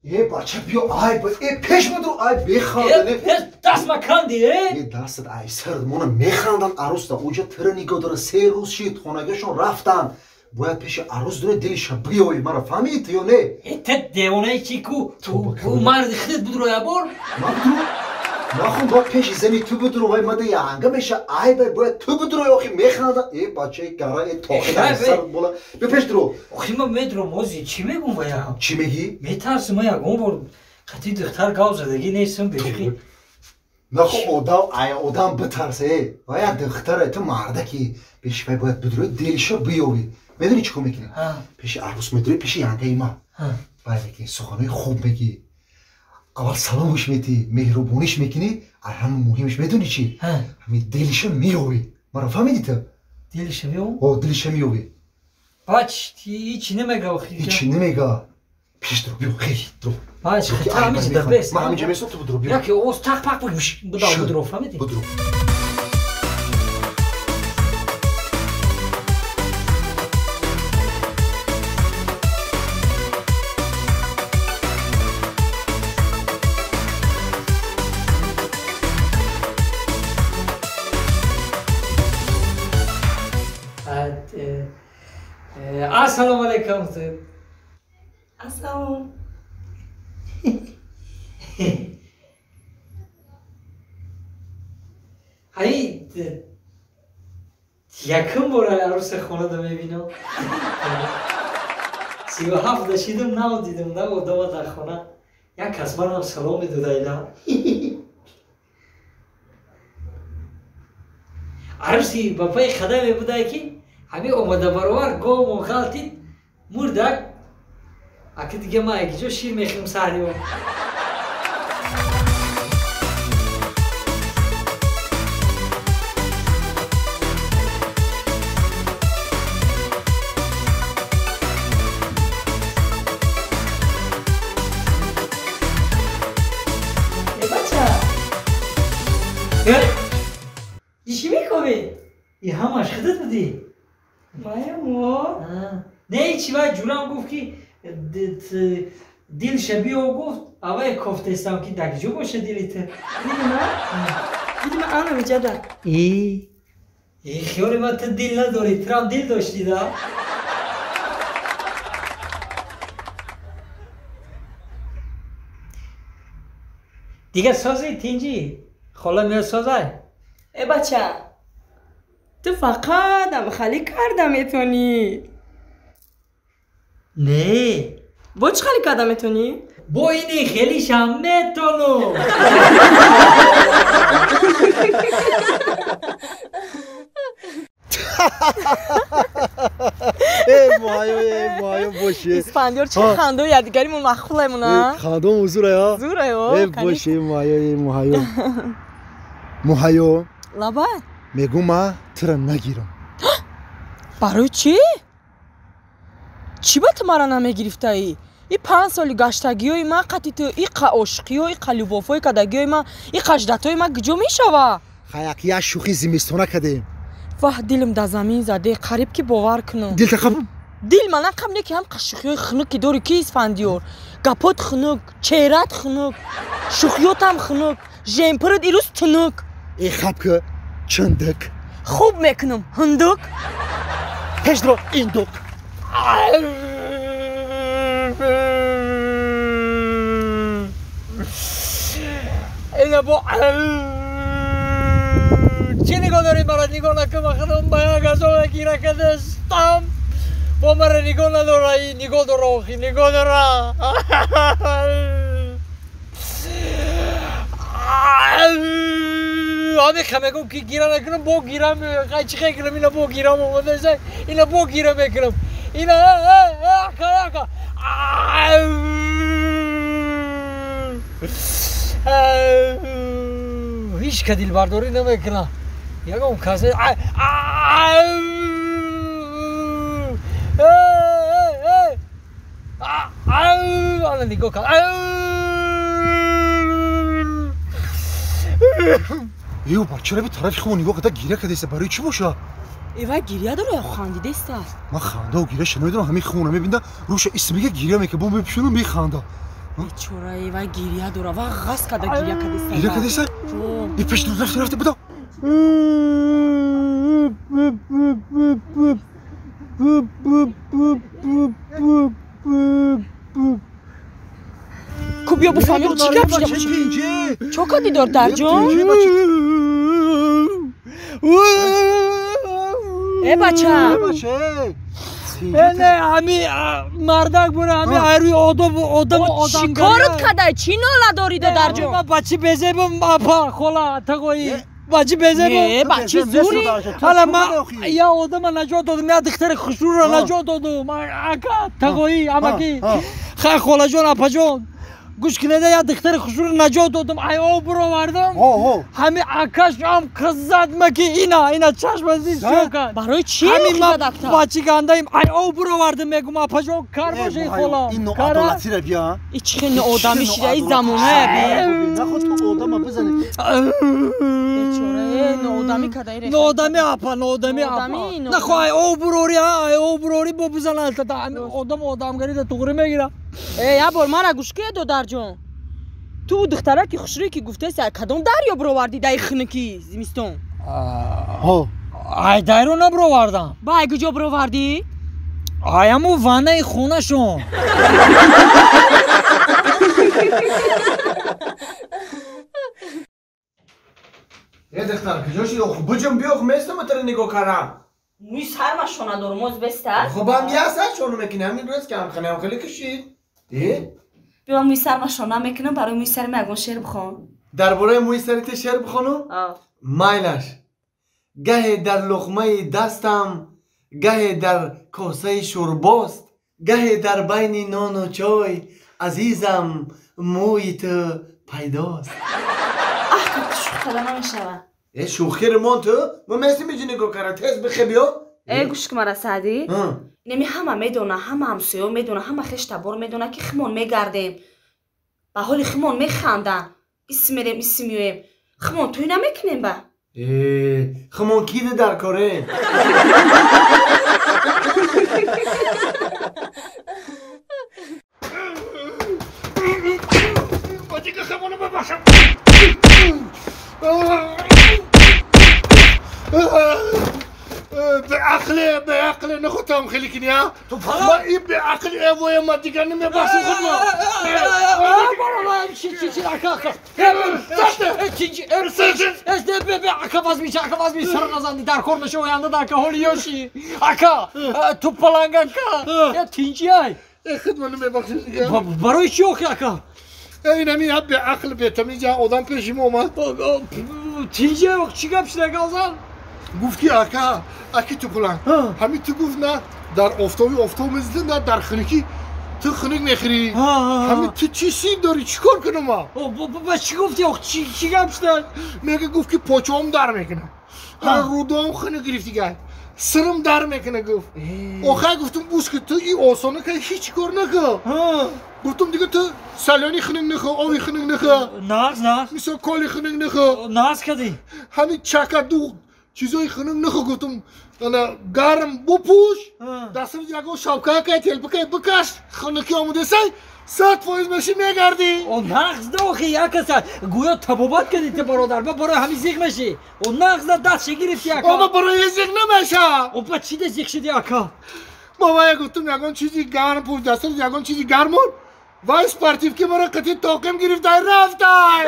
Э бача биё ай э пеш будро ай бехандан. Э даст маканди э? Э дастат ай сар мона механдан арӯста. Уҷа тира нигоҳ дора се рӯз шид хонагиашон рафтан. Бояд пеши арӯс дуре дилиша биёй мара фаҳмид ё не? Э те девонаи чӣ ку? Ку марди худат будро я бор? Ман будро? Нахун бояд пеши зани ту будро вай мада янга меша ай бай бояд ту будро охи механдан. Э бачаи гара э тохи ай сар бола. Биё пеш дуро. Охи ман медурам ози чӣ мегум вая? Чӣ мегӣ? Метарсам ман ягон бор қатъи духтар гав задагӣ нестам бешухӣ. Нахун одам ай одам битарсе э. Вая духтара ту мардаки пеши вай бояд будро дилиша биёвӣ. Медонӣ чӣ кор мекунӣ? Пеши арӯс медурӣ пеши янгаи ман. Вай мекунӣ суханои хуб мегӣ. Аввал саломш метӣ, меҳрубониш мекунӣ, ар ҳама муҳимш медонӣ чӣ? Ҳами дилиша меёвӣ. Маро фаҳмидӣ ту? Дилиша меёвам? О, дилиша меёвӣ. Бач, ҳичи намега охи. Ҳичи намега. Пеш дуро, биё, хел, дуро. Бач, ту ҳамиҷа да бес. Ман ҳамиҷа местам, ту будро, биё. Яке оз тақ пақ будав будро, фаҳмидӣ? Будро. Ассалому алайкум. Ассалом. Ай, якум бор арӯса хонада мебинам. 37 дашидам нав дидам, нав одама дар хона. Як кас манам салом медода ила. Арӯси ба паи хада мебудае ки ҳами омада баровар говмон ғалтид мурдак. Аки дига ман якиҷо шир мехӯрам саҳриво. Э бача. Чӣ мекобӣ? И ҳамаш худат будӣ? Маямо. Не, ҳичи вай ҷурам гуфт ки дилша биё гуфт, аввай кофтестам ки дар киҷо боша дили ту. Дили ман? Дили ман ана миҷада. И хиёли ман ту дил надорӣ, турам дил доштӣ да? Дига созӣ тинҷӣ? Хола меё созай? Э бача, ту фақат амхалӣ карда метонӣ. Не. Бо чӣ хали карда метонӣ? Бо ини хелишам метонам. Э муҳайё, э муҳайё боши. Исфандиёр чӣ хандо ядигаримон маъқулаймона? Хандом зурая. Зурая. Э боши муҳайё, э муҳайё. Муҳайё. Лабай. Мегӯм ма тура нагирам. Барои чӣ? Чӣ ба ту мара намегирифтаӣ? И 5 соли гаштагиҳои ман қати ту, и қа ошиқиҳо, и қа любовҳои кардагиҳои ман, и қа ждатҳои ман куҷо мешава? Хаяк як шӯхи зимистона кардем. Ваҳ, дилам дар замин заде, қариб ки бовар кунам. Дил тақаб? Дил ман ақаб не ки ҳам қа шӯхиҳои хунук ки дорӣ ки Исфандиёр. Гапот хунук, чеҳрат хунук, шӯхиётам хунук, жемпират ирӯз тунук. Э хаб ки чандак. Хуб мекунам, ҳундук. Пеш дуро индук. Ина бо чӣ нигоҳ дорӣ мара нигоҳ накун, ман худам ба як азоба гира кардастам. Бо мара нигоҳ надора, нигоҳ дора охи, нигоҳ дора. Ҳамиқа мегӯм ки гира накунам, бо гира чӣ мекунам, ина бо гирам омадаса, ина бо гира мекунам. Ина ака ака. Ҳеҷ ка дилбардорӣ намекунад. Ягон кас ана нигоҳ кар. Ё бачара би тарафи худо нигоҳ карда гиря кардеста, барои чӣ боша? Э вай гиря дора ё хандидеста? Ман хандаву гиряша намедонам, ҳамин хона мебинда, рӯша исмига гиря мекунад, бо мепӯшонам механда. Бечораи вай гирья дора, ва ғас када гирья кадеста. Гирья кадеста? И пеш рафта рафта бидо. Ку биё буфаҳмем чӣ гап шуда бошад. Чо кади додарҷон? Э бача. Не, ҳами мардак бура, ҳами айрӯи одоб одам одам. Чӣ корут кадай? Чӣ нола дорӣ додарҷон? Ма бачи безебам апа, хола, тағоӣ. Бачи безебам. Не, бачи зури. Ҳала ма я одама наҷот додам, я духтари хушрӯро наҷот додам. Ака, тағоӣ, амакӣ. Хай холаҷон, апаҷон. Гӯш кунеда я духтари хушрӯро наҷот додам, ай об буровардам. Ҳами акаш ам қиззад маки ина, ина чашма зист чо кард. Барои чӣ ҳами ма бачи гандаим, ай об буровардам мегум апаҷон, кар боши хола. Ин ноадолатиро бия. И чӣ хел ноодамӣ шида и замоная би. Наход ту одама бизани. Бечора, ноодамӣ кадаи реха. Ноодамӣ апа, ноодамӣ апа. Нахо ай об бурори, ай об бурори бо бизанад. Одам одамгарида туғри мегира. Э, я бор мара гӯш кунед додарҷон. Ту духтараки хушрӯе ки гуфтаси, кадом дарё бировардӣ даи хунуки зимистон? Ай дарё набировардам. Ба ай куҷо бировардӣ? Ай ҳаму ваннаи хонашон. Э духтар, куҷо шуди? Буҷум биё, местам туро нигоҳ кардам. Мӯи сарма шона дорум, оз беста? Хуб ҳам я сар шона мекунӣ, ҳамин рӯз ки ҳамхеле ҳамхеле кушид. Биё мӯи сарма шона мекунам, барои мӯи сари ман ягон шеър бихон. Дар бораи мӯи сари ту шеър бихонам? Майлаш. Гаҳе дар луқмаи дастам, гаҳе дар косаи шӯрбост, гаҳе дар байни нону чой, азизам, мӯи ту пайдост. Аҳ, как шӯх када намешавад. Э, шӯхиро мон ту, мо местим иҷи нигоҳ кара, тез бихе биё. Э, гӯш ки мара Саъдӣ. Инами ҳама медона, ҳама ҳамсоё медона, ҳама хештабор медона, ки химон мегардем. Ба ҳоли химон механданд. Ис мерем, ис меоем. Химон тӯй намекунем ба? Э, химон кида дар корем? Бачика химоно бабахшам. بعقلي بعقلي نخوتهم خليك يا ما إيه بعقلي أبويا ما تجاني ما بحث خدمة خدمة ما بحث барои чӣ охи ака? ин ҳамин ҳа беақл бетамиз одам пеши мо омад. Тинҷи чӣ гап шуда галзан? Гуфт ки ака, аки ту пулан ҳамин ту гуфт на дар офтоби офтоб мезида, на дар хунукӣ ту хунук мехӯрӣ. Ҳамин ту чӣ син дорӣ, чӣ кор кунам ма? Ба чӣ гуфти ох, чӣ гап шуда? Мега гуфт ки почаам дар мекунад, рудоам хунук гирифтигай, сирим дар мекунад гуфт. Охай гуфтум буш ки ту и осона ка ҳеҷ кор накун. Гуфтум дига ту салёни хунук нахӯ, оби хунук нахӯ. Нағз, нағз. Мисол коли хунук нахӯ. Нағз кардӣ. Ҳамин чака дуғ чизои хунук нахӯ гуфтум. Ана гарм бупӯш, дастат ягон шапкакай, телпакай бикаш, хунукӣ омодасай, 100% мешӣ мегардӣ. О нағз да охи, як каса гӯё табобат кардӣ ту бародар, ба барои ҳамин зиқ мешӣ. О нағз да даст ши гирифтӣ ака. О ма барои зиқ намешам. О ба чӣ да зиқ шудӣ ака? Ма вая гуфтум ягон чизи гарм пӯш, дастат ягон чизи гарм мон. Вай спортивки мара қатӣ тоқим гирифтай рафтай.